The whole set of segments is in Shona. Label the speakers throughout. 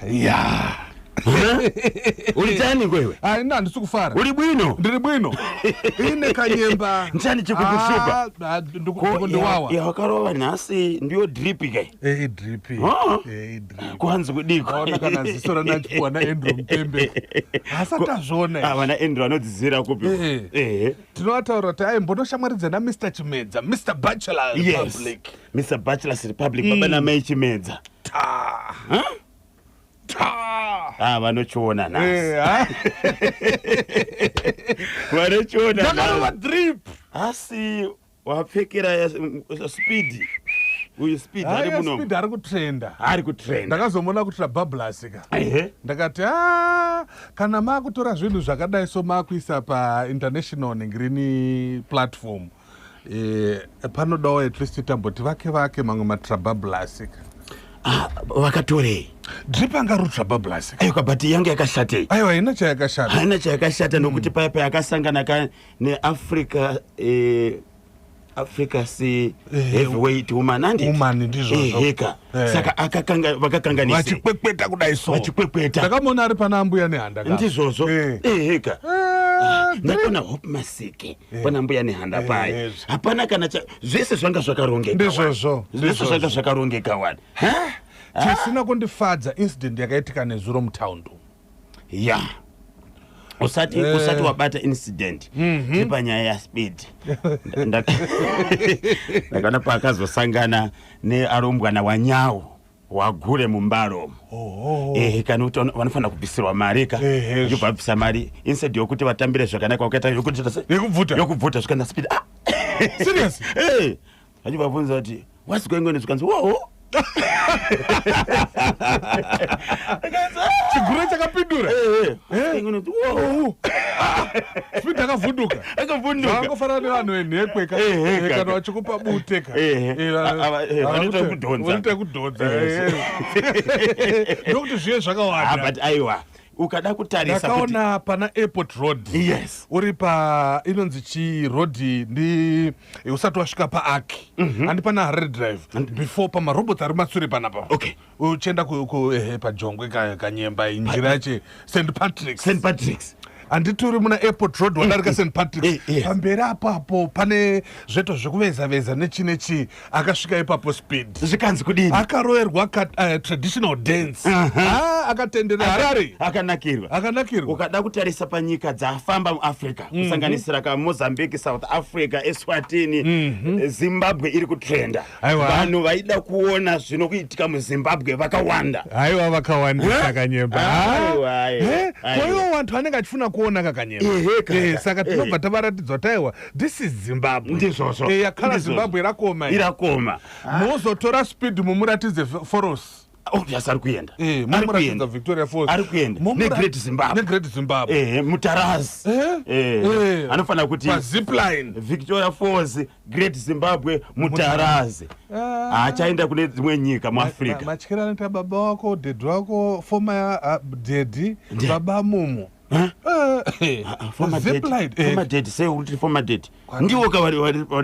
Speaker 1: Ya.
Speaker 2: Uri chani kwewe?
Speaker 1: Ah, ina handisi kufara.
Speaker 2: Uri bwino?
Speaker 1: Ndiri bwino. Ine kanyemba.
Speaker 2: Nchani chikukushupa?
Speaker 1: Ah, ah, ndikundiwawa.
Speaker 2: Yawakarova nhasi ndiyo drip kai.
Speaker 1: Eh, idrip.
Speaker 2: Ah.
Speaker 1: Eh, idrip.
Speaker 2: Kwanzi kudiko.
Speaker 1: Waona kana ziso ranachipuwa naAndrew Mupembe. Hasati azviona.
Speaker 2: Ah, vana Andrew vanodzidzira kupi?
Speaker 1: Eh.
Speaker 2: Eh.
Speaker 1: Tinovataura kuti ai mbonoshamwaridza naMr Chimedza, Mr Bachelor
Speaker 2: Yes.
Speaker 1: Republic.
Speaker 2: Mr Bachelor's Republic baba namai Chimedza.
Speaker 1: Ta.
Speaker 2: Huh?
Speaker 1: Ta.
Speaker 2: Ah, vanochiona nhasi.
Speaker 1: Eh, ha?
Speaker 2: Vanochiona
Speaker 1: Ndakarova
Speaker 2: nhasi.
Speaker 1: drip.
Speaker 2: Asi wapfekera speed. Uyu speed ari
Speaker 1: Haya,
Speaker 2: muno.
Speaker 1: speed ari kutrenda.
Speaker 2: Ari kutrenda.
Speaker 1: Ndakazomuona kuti rabhabhulasi ka.
Speaker 2: Ehe.
Speaker 1: Ndakati a kana maakutora zvinhu zvakadai so maakuisa painternational nengrini platform, panodawo at least tamboti vake vake mamwe matrabablas ka.
Speaker 2: Ah, vakatorei?
Speaker 1: Drip anga ri trabablas ka.
Speaker 2: Aiwa, but yange yakashatei?
Speaker 1: Aiwa, ina chayakashata.
Speaker 2: Haina chayakashata, nokuti paya payakasangana ka neAfrica, Africa si heavyweight woman, handiti?
Speaker 1: Woman, ndizvozvo.
Speaker 2: Eheka. Saka akakanga vakakanganisa
Speaker 1: Vachikwekweta kudai so.
Speaker 2: Vachikwekweta.
Speaker 1: Ndakamuona ari pana Ambuya Nehanda ka.
Speaker 2: Ndizvozvo. Eheka.
Speaker 1: Drip.
Speaker 2: Ndakaona Hope Masike pana Mbuya Nehanda paya. Hapana kana zvese zvanga zvakarongeka.
Speaker 1: Ndizvozvo,
Speaker 2: Wani. Zvese
Speaker 1: ndizvozvo.
Speaker 2: zvanga zvakarongeka wani.
Speaker 1: Chisina kundifadza, incident yakaitika nezuro mutaundi.
Speaker 2: Ya, usati usati wabata incident, ndepanyaya yaSpeed. Ndakaona paakazosangana nearumbwana wanyawo wagure mumbaro.
Speaker 1: Oho.
Speaker 2: Ehe, kana kuti vanofanira kubvisirwa mari ka. Achibva abvisa mari, instead yokuti vatambire zvakanaka, wakaita yokuti
Speaker 1: Yekubvuta.
Speaker 2: Yokubvuta. Zvikanzi Speed, ah.
Speaker 1: Serious?
Speaker 2: Eh, achibva abvunza kuti, "What's going on?" Zvikanzi, "Woho."
Speaker 1: Chigure chakapindura.
Speaker 2: Eh, what's going on? "Woho."
Speaker 1: Speed akavhunduka.
Speaker 2: Akavhunduka.
Speaker 1: Vangofanana nevanhu venhekwe ka.
Speaker 2: Kaka.
Speaker 1: Kana vachikupa bute ka.
Speaker 2: Vanoita kudhonza.
Speaker 1: Vanoita kudhonza. Ndokuti zviye
Speaker 2: Ah,
Speaker 1: zvakawanda.
Speaker 2: but aiwa, ukada kutarisa kuti
Speaker 1: Ndakaona pana Airport Road. Uri pa inonzi chii road, ndi usati wasvika paaki, handi pana Harare Drive, before pamarobots ari masure panapa. Uchienda pajongwe kanyemba, njira yache St Patrick's.
Speaker 2: St Patrick's.
Speaker 1: Handiti uri muna Airport Road, wadarika St Patrick's,
Speaker 2: Yes.
Speaker 1: pamberi apapo pane zveto zvekuveza veza nechi nechi. Akasvika ipapo Speed.
Speaker 2: Zvikanzi kudini?
Speaker 1: Akaroverwa traditional dance. Ah, akatendera Harare.
Speaker 2: Akanakirwa.
Speaker 1: Akanakirwa.
Speaker 2: Ukada kutarisa panyika dzafamba muAfrica, kusanganisira kaMozambique, South Africa, Eswatini, Zimbabwe iri kutrenda.
Speaker 1: Aiwa.
Speaker 2: Vanhu vaida kuona zvinokuitika muZimbabwe vakawanda.
Speaker 1: Haiwa, vakawandisa, Kanyemba.
Speaker 2: Aiwa, aiwa, aiwa.
Speaker 1: Koiwo vanhu vanenge achifuna kuona kakanyemba.
Speaker 2: Ehe, kaka.
Speaker 1: Saka tinobva tavaratidzwa kuti aiwa, this is Zimbabwe.
Speaker 2: Ndizvozvo.
Speaker 1: Yakhala
Speaker 2: Ndizvozvo.
Speaker 1: Zimbabwe rakoma iyi.
Speaker 2: Irakoma.
Speaker 1: Mozotora Speed mumuratidze Falls.
Speaker 2: Obvious, ari kuenda. Ari
Speaker 1: Mumuratidza
Speaker 2: kuenda.
Speaker 1: Victoria Falls.
Speaker 2: Ari kuenda. NeGreat Zimbabwe.
Speaker 1: NeGreat Zimbabwe.
Speaker 2: Ehe, Mutarazi. Anofanira kuti
Speaker 1: Pazipline.
Speaker 2: Victoria Falls, Great Zimbabwe, Mutarazi. Achaenda kune dzimwe nyika muAfrica.
Speaker 1: Matyira anoita baba wako, dhedhi wako, former daddy, baba mumu.
Speaker 2: Former daddy.
Speaker 1: Zipline.
Speaker 2: Former daddy, sei kuti former daddy? Ndiwo ka vari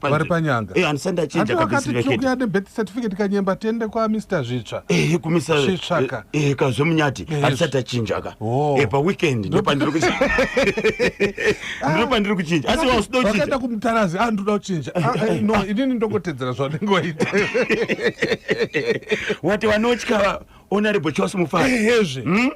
Speaker 1: Vari panyanga.
Speaker 2: Handisati ndachinja
Speaker 1: Handi wakati
Speaker 2: kabirth certificate.
Speaker 1: tinokuya nebirth certificate, Kanyemba, tiende kwaMr Zvitsva.
Speaker 2: Ehe, kumisa
Speaker 1: Zvitsvaka.
Speaker 2: Kazvemunyati. Handisati tachinja ka.
Speaker 1: Oh.
Speaker 2: Paweekend ndopandiri kuchinja, asi wausida
Speaker 1: Wakaenda
Speaker 2: kuchinja.
Speaker 1: kuMutarazi, ah, ndoda kuchinja. Ah, no, inini ndongotedzera zvanenge waita.
Speaker 2: Wati vanotya Honorable Charles Mufari.
Speaker 1: Ehezve.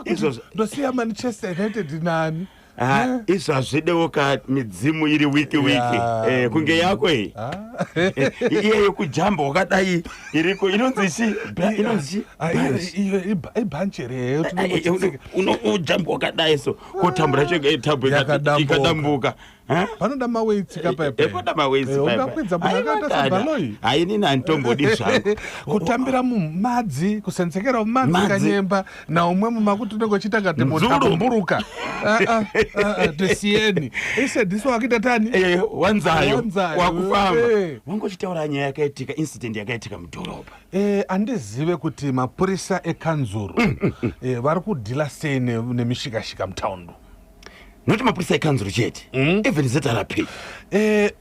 Speaker 2: Izvozvo.
Speaker 1: Ndosiya Manchester United nani?
Speaker 2: Ah, izvo hazvidewo ka midzimu iri wiki wiki. Kunge yako iyi. Iye yekujamba wakadai iriko, inonzi chi? Inonzi chi?
Speaker 1: Ah, iyo ibhanchi reyo.
Speaker 2: Ujamba wakadai so kotambura chega itambo
Speaker 1: Yakadambuka.
Speaker 2: ikadambuka.
Speaker 1: Panoda maweights kapaipai.
Speaker 2: Panoda maweights.
Speaker 1: Ungakwidza munhu akaita sabhaloi.
Speaker 2: Hainini handitombodi zvangu.
Speaker 1: Kutambira mumadzi, kusenzekera mumadzi.
Speaker 2: Madzi.
Speaker 1: Kanyemba, naumwe mumakuti unenge uchiita ngati munhu
Speaker 2: Nzulu.
Speaker 1: akumburuka. Ah, ah, ah, tesiyeni isediso wakuita tani.
Speaker 2: Wanzayo.
Speaker 1: Wanzayo.
Speaker 2: Wakufamba. Wangochitaura nyaya yakaitika, incident yakaitika mudhorobha.
Speaker 1: Andizive kuti mapurisa ekanzuru vari kudhila sei nemishikashika mutaundi.
Speaker 2: Noti mapurisa ekanzuro chete, even ZRP.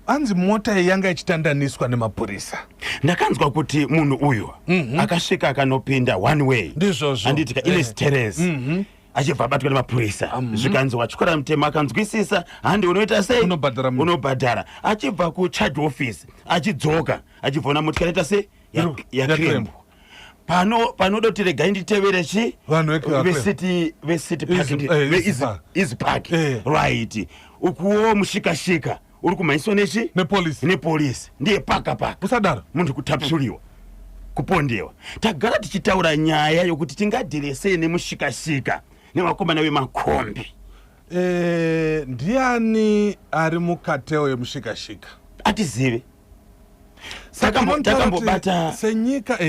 Speaker 1: Anzi mota iyi yanga ichitandaniswa nemapurisa.
Speaker 2: Ndakanzwa kuti munhu uyu akasvika akanopinda one way.
Speaker 1: Ndizvozvo.
Speaker 2: Handitika ine steresi, achibva abatwa nemapurisa, zvikanzi watyora mutemo. Akanzwisisa, handi unoita sei?
Speaker 1: Unobhadhara munhu.
Speaker 2: Unobhadhara. Achibva kucharge office achidzoka, achibva motikari ita sei? Yakrembwa. Pano panoda kuti regai nditevere chi
Speaker 1: Vanhu
Speaker 2: vecity, vecity park.
Speaker 1: Easy Park.
Speaker 2: Easy Park. Right, ukuwo mushikashika uri kumhanyiswa nechi?
Speaker 1: Nepolisi.
Speaker 2: Nepolisi, ndiye paka paka.
Speaker 1: Usadaro.
Speaker 2: Munhu kutapsuriwa, kupondewa. Tagara tichitaura nyaya yokuti tingadhire sei nemushikashika nevakomana vemakombi.
Speaker 1: Ndiani ari mukateo yemushikashika?
Speaker 2: Atizive.
Speaker 1: Saka munotaura kuti
Speaker 2: Takambobata
Speaker 1: senyika,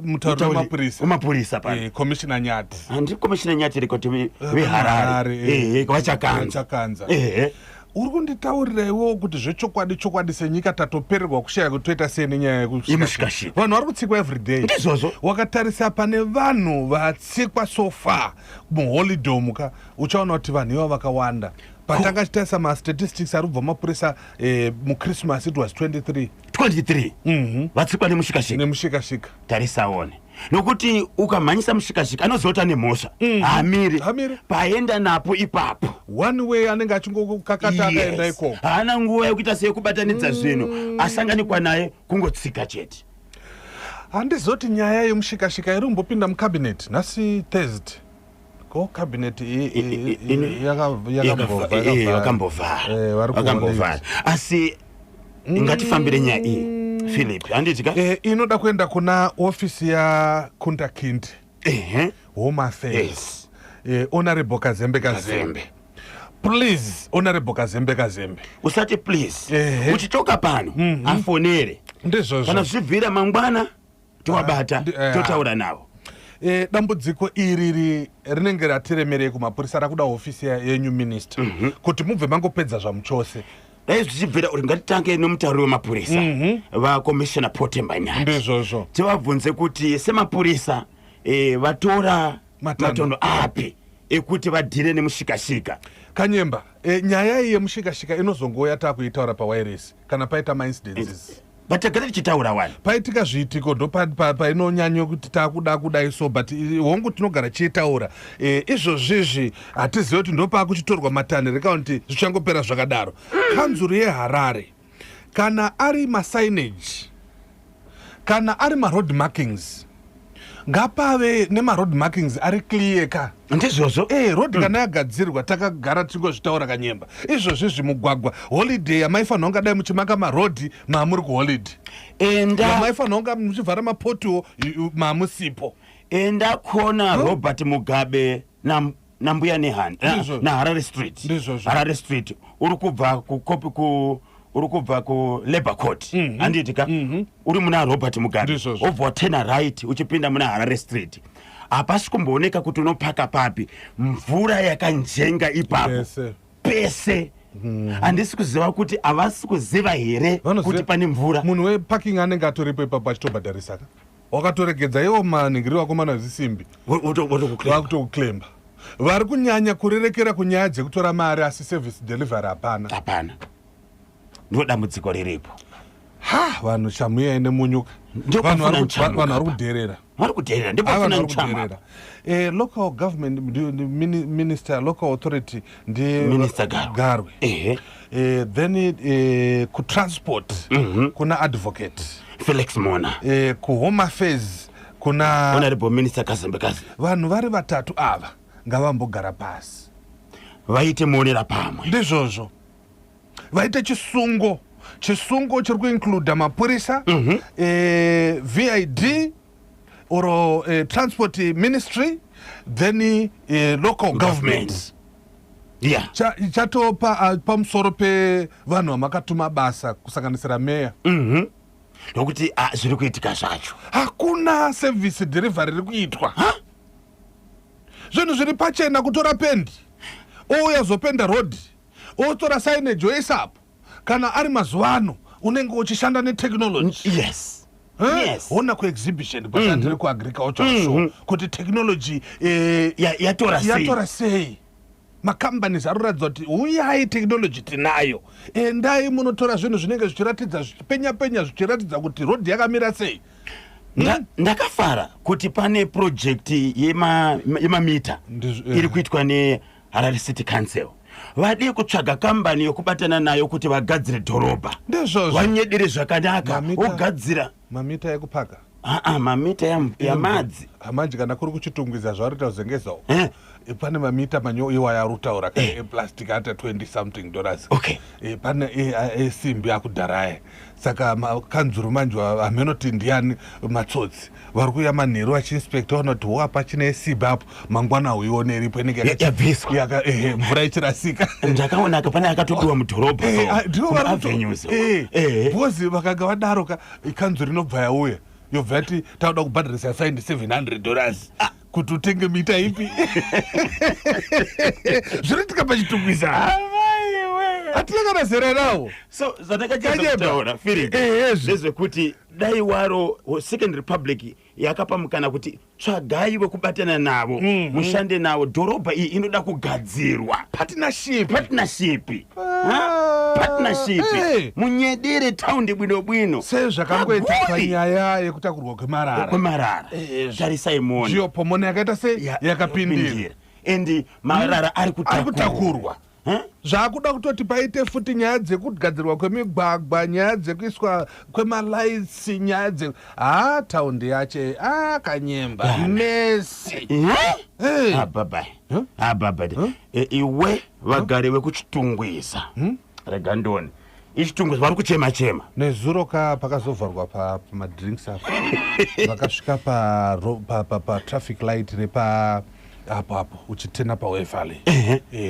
Speaker 1: mutauri wemapurisa,
Speaker 2: wemapurisa pano,
Speaker 1: Commissioner Nyati.
Speaker 2: Handi Commissioner Nyati rekoti
Speaker 1: Harare,
Speaker 2: veHarare, ehe, vachakanza.
Speaker 1: Vachakanza.
Speaker 2: Ehe.
Speaker 1: Uri kunditaurira iwewo kuti zvechokwadi chokwadi senyika tatopererwa kushaya kuti toita sei nenyaya
Speaker 2: yemushikashika.
Speaker 1: Vanhu vari kutsikwa everyday.
Speaker 2: Ndizvozvo.
Speaker 1: Wakatarisa pane vanhu vatsikwa so far muholiday muka, uchaona kuti vanhu ivavo vakawanda. Patanga chitarisa mastatistics ari kubva mapurisa, muChristmas it was 23.
Speaker 2: 23 vatsikwa nemushikashika.
Speaker 1: Nemushikashika.
Speaker 2: Tarisaone, nokuti ukamhanyisa mushikashika anoziva kuti ane mhosva, haamiri.
Speaker 1: Haamiri.
Speaker 2: Paenda napo ipapo.
Speaker 1: One way, anenge achingokakata akaenda ikoko.
Speaker 2: Haana nguva yekuita seyekubatanidza zvinhu. Asanganikwa naye, kungotsika chete.
Speaker 1: Handizoti nyaya yemushikashika iri kumbopinda mucabinet nhasi Thursday? Ko cabinet
Speaker 2: Yakambovhara.
Speaker 1: Vari
Speaker 2: Vakambovhara, asi ngatifambire nyaya iyi, Philip, handiti ka?
Speaker 1: Inoda kuenda kuna ofisi yaKundakindi, Home Affairs. Honorable Kazembe Kazembe.
Speaker 2: Kazembe.
Speaker 1: Please, Honorable Kazembe Kazembe.
Speaker 2: Usati please. Uchitoka pano, afonere.
Speaker 1: Ndizvozvo.
Speaker 2: Kana zvichibvira mangwana, towabata, totaura navo.
Speaker 1: Dambudziko iri rinenge ratiremerei kumapurisa, rakuda hofisi yenyu minister, kuti mubve mangopedza zvamuchose.
Speaker 2: Dai zvichibvira uri, ngatitange nomutauri wemapurisa, vaCommissioner Potemba Nyati.
Speaker 1: Ndizvozvo.
Speaker 2: Tivabvunze kuti semapurisa, vatora
Speaker 1: matanho.
Speaker 2: Matanho api ekuti vadhire nemushikashika?
Speaker 1: Kanyemba, nyaya iyi yemushikashika inozongouya taakuitaura pawairesi kana paita maincidences.
Speaker 2: But tagara tichitaura wani.
Speaker 1: Paitika zviitiko ndo painonyanya kuti taakuda kudai so, but hongu, tinogara chiitaura. Izvozvizvi hatizivi kuti ndo paakuchitorwa matanho rekaona kuti zvichangopera zvakadaro. Kanzuru yeHarare, kana ari masignage, kana ari maroad markings, ngapave nemaroad markings ari clear ka.
Speaker 2: Ndizvozvo.
Speaker 1: Road kana yagadzirwa, takagara tingozvitaura, Kanyemba, izvozvizvi mugwagwa, holiday yamaifanira kunga dai muchimaka marodhi, maamuri kuholiday.
Speaker 2: Enda.
Speaker 1: Yamaifanira kunga muchivhara mapothole, maamusipo.
Speaker 2: Enda kona Robert Mugabe nambuya Nehanda
Speaker 1: Ndizvozvo.
Speaker 2: naHarare Street.
Speaker 1: Ndizvozvo.
Speaker 2: Harare Street, uri kubva kukopi ku uri kubva kulabour court, handiti ka? Uri muna Robert Mugabe,
Speaker 1: Ndizvozvo.
Speaker 2: wobva watena right uchipinda muna Harare Street. Hapasi kumbooneka kuti unopaka papi. Mvura yakanjenga ipapo.
Speaker 1: Pese.
Speaker 2: Pese. Handisi kuziva kuti havasi kuziva here kuti pane mvura.
Speaker 1: Munhu weparking anenge atoripo ipapo achitobhadharisa ka, wakatoregedza iwo manhingiri vakomana vezisimbi.
Speaker 2: Wotokuclaim.
Speaker 1: Vakutokuclaima. Vari kunyanya kurerekera kunyaya dzekutora mari, asi service delivery hapana.
Speaker 2: Hapana, ndo dambudziko riripo.
Speaker 1: Ha, vanhu, chamuyai nemunyuka.
Speaker 2: Ndio
Speaker 1: Vanhu
Speaker 2: pafuna
Speaker 1: vari
Speaker 2: nchamo
Speaker 1: vanhu vari
Speaker 2: apa.
Speaker 1: kudherera.
Speaker 2: Vari kudherera.
Speaker 1: Ava
Speaker 2: Ndipafuna
Speaker 1: vanhu vari
Speaker 2: nchamo.
Speaker 1: kudherera. Local government ndi minister, local authority ndi
Speaker 2: Minister Garwe.
Speaker 1: Garwe. Then kutransport kuna Advocate
Speaker 2: Felix Mona.
Speaker 1: Kuhome Affairs kuna
Speaker 2: Honorable Minister Kazembe Kazembe.
Speaker 1: Vanhu vari vatatu ava ngavambogara pasi.
Speaker 2: Vaite muonera pamwe.
Speaker 1: Ndizvozvo, vaite chisungo. Chisungo chiri kuincluda mapurisa, VID or transport ministry, then local government. Chatopa pamusoro pevanhu vamakatuma basa, kusanganisira meya.
Speaker 2: Nokuti zviri kuitika zvacho.
Speaker 1: Hakuna service delivery iri kuitwa. Zvinhu zviri pachena, kutora pendi, ouya zopenda rodhi, otora signage oisapo. Kana ari mazuva ano, unenge uchishanda netechnology. Hona kuexhibition kwatandiri kuagricultural show kuti technology
Speaker 2: Yatora sei.
Speaker 1: Yatora sei. Macompanies ari kuratidza kuti uyai, technology tinayo, endai munotora zvinhu zvinenge zvichiratidza, zvichipenya penya, zvichiratidza kuti rodhi yakamira sei.
Speaker 2: Ndakafara kuti pane project yemamita iri kuitwa neHarare City Council. Vadii kutsvaga kambani yokubatana nayo kuti vagadzire dhorobha?
Speaker 1: Ndizvozvo.
Speaker 2: Vanyedere zvakanaka. Wogadzira.
Speaker 1: Mamita ekupaka?
Speaker 2: Aa, mamita yamadzi.
Speaker 1: Manje kana kuri kuChitungwiza, zvauri kuZengeza, pane mamita manyo iwaya ari kutaura ka, eplastic ata 20 something dollars. Pane esimbi akudharaya. Saka kanzuru manje, hamenoti ndiani matsotsi vari kuuya manheru vachiinspecta, vaona kuti wo apa chine esimbi apo, mangwana uione iripo inenge
Speaker 2: Yabviswa.
Speaker 1: Mvura ichirasika.
Speaker 2: Ndakaonaka pane akatobiwa mudhorobha.
Speaker 1: Ndivo vari
Speaker 2: Avenues.
Speaker 1: Because vakanga vadaro ka, kanzuru inobva yauya, yobva yati takuda kubhadharisa fine $700 kuti utenge mita ipi. Zvinoitika paChitungwiza, hatina kana zera nawo.
Speaker 2: So zvandakacheza
Speaker 1: Kanyeba.
Speaker 2: kutaura, Philip, ndezvekuti dai waro Second Republic yakapa mukana kuti tsvagai vekubatana navo, mushande navo. Dhorobha iyi inoda kugadzirwa.
Speaker 1: Partnership.
Speaker 2: Partnership.
Speaker 1: Ah,
Speaker 2: Partnership. Munyedere taundi bwino bwino.
Speaker 1: Sezvakangoita
Speaker 2: Paguri.
Speaker 1: panyaya yekutakurwa kwemarara.
Speaker 2: Kwemarara, tarisai muone.
Speaker 1: Geopomona yakaita sei? Yakapindira.
Speaker 2: And marara ari
Speaker 1: ari
Speaker 2: kutakurwa.
Speaker 1: Kutakurwa. Zvakuda kutoti paite futi nyaya dzekugadzirwa kwemigwagwa, nyaya dzekuiswa kwemalights, nyaya dze ha taundi yache a Kanyemba mesi. Hey.
Speaker 2: Ababai.
Speaker 1: Huh?
Speaker 2: Ababai. Iwe, vagari vekuChitungwiza, rega ndoni iChitungwiza vari kuchema chema.
Speaker 1: Nezuro ka, pakazovharwa pamadrinks apo, vakasvika patraffic light repa apo apo uchitena paWaverley.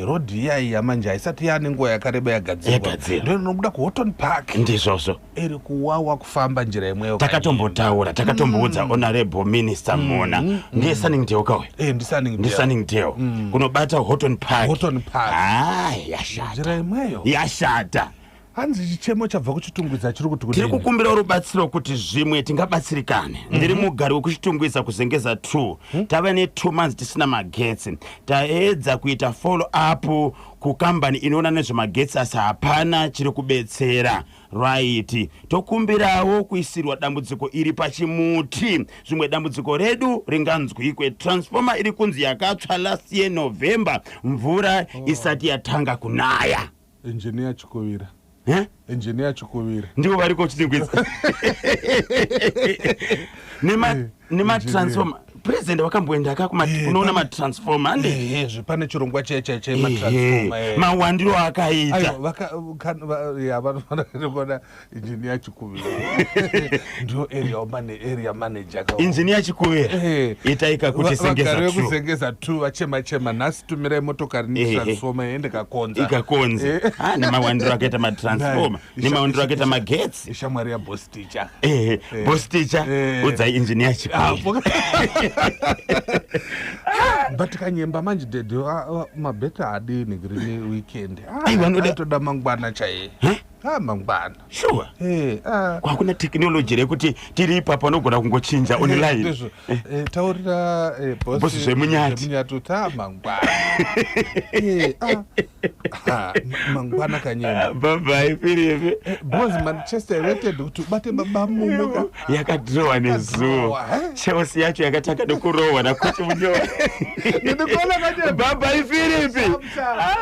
Speaker 1: Rodhi iya iya manje haisati yaane nguva yakareba yagadzirwa.
Speaker 2: Yagadzirwa.
Speaker 1: Ndo inobuda kuHorton Park.
Speaker 2: Ndizvozvo.
Speaker 1: Iri kuwawa kufamba njira imweyo.
Speaker 2: Takatombotaura, takatomboudza honorable minister Mona, ndiye Sunningdale kawe.
Speaker 1: NdiSunningdale.
Speaker 2: NdiSunningdale kunobata Horton Park.
Speaker 1: Horton Park.
Speaker 2: Hai, yashata.
Speaker 1: Njira imweyo.
Speaker 2: Yashata.
Speaker 1: Hanzi chichemo chabva kuChitungwiza chiri kuti
Speaker 2: Tiri
Speaker 1: kudini?
Speaker 2: kukumbira rubatsiro kuti zvimwe tingabatsirikane. Ndiri mugari wekuChitungwiza, kuZengeza 2. Tava ne2 months tisina magetsi. Taedza kuita follow up kukambani inoona nezvemagetsi, asi hapana chiri kubetsera. Right, tokumbirawo kuisirwa dambudziko iri pachimuti, zvimwe dambudziko redu ringanzwikwe. Transformer iri kunzi yakatsva last year November, mvura isati yatanga kunaya.
Speaker 1: Engineer Chikuvira.
Speaker 2: Eh?
Speaker 1: Engineer Chikuvira.
Speaker 2: Ndivo vari kuChitungwiza nematransformer. President vakamboenda ka kunoona matransformer, ande?
Speaker 1: Ezve pane chirongwa chematransformer.
Speaker 2: Mawandiro akaita.
Speaker 1: Aiwa, ya, vanoona Engineer Chikuvira, ndio area manager ka.
Speaker 2: Engineer Chikuvira, itaika kuti
Speaker 1: Vagari
Speaker 2: Zengeza 2.
Speaker 1: vekuZengeza 2 vachema chema nhasi, tumirai motokari netransformer iende kakonza.
Speaker 2: Ikakonza. Ah, nemawandiro akaita matransformer, nemawandiro akaita magetsi.
Speaker 1: Ishamwari yaboss teacher.
Speaker 2: Ehe, boss teacher, udzai Engineer Chikuvira.
Speaker 1: But Kanyemba manje, dhedhe, mabheta adini green weekend?
Speaker 2: Aiwa,
Speaker 1: Toda mangwana chaiye. Ah, mangwana.
Speaker 2: Sure.
Speaker 1: Ah.
Speaker 2: Kwakuna technology rekuti tiri ipapo anogona kungochinja online.
Speaker 1: Ndizvo. Taurira boss.
Speaker 2: Boss Zvemunyati.
Speaker 1: Zvemunyati kuti mangwana. Ah. Ah, mangwana Kanyemba.
Speaker 2: Bye Philip.
Speaker 1: Because Manchester United, kuti ubate baba mumwe ka.
Speaker 2: Yakadhirowa nezuva.
Speaker 1: Yakadhirowa, eh?
Speaker 2: Chelsea yacho yakatanga nekurohwa nacoach Munyora.
Speaker 1: Ndikuona, Kanyemba.
Speaker 2: Bye bye, Philip.
Speaker 1: Sharp, sharp.
Speaker 2: Ah.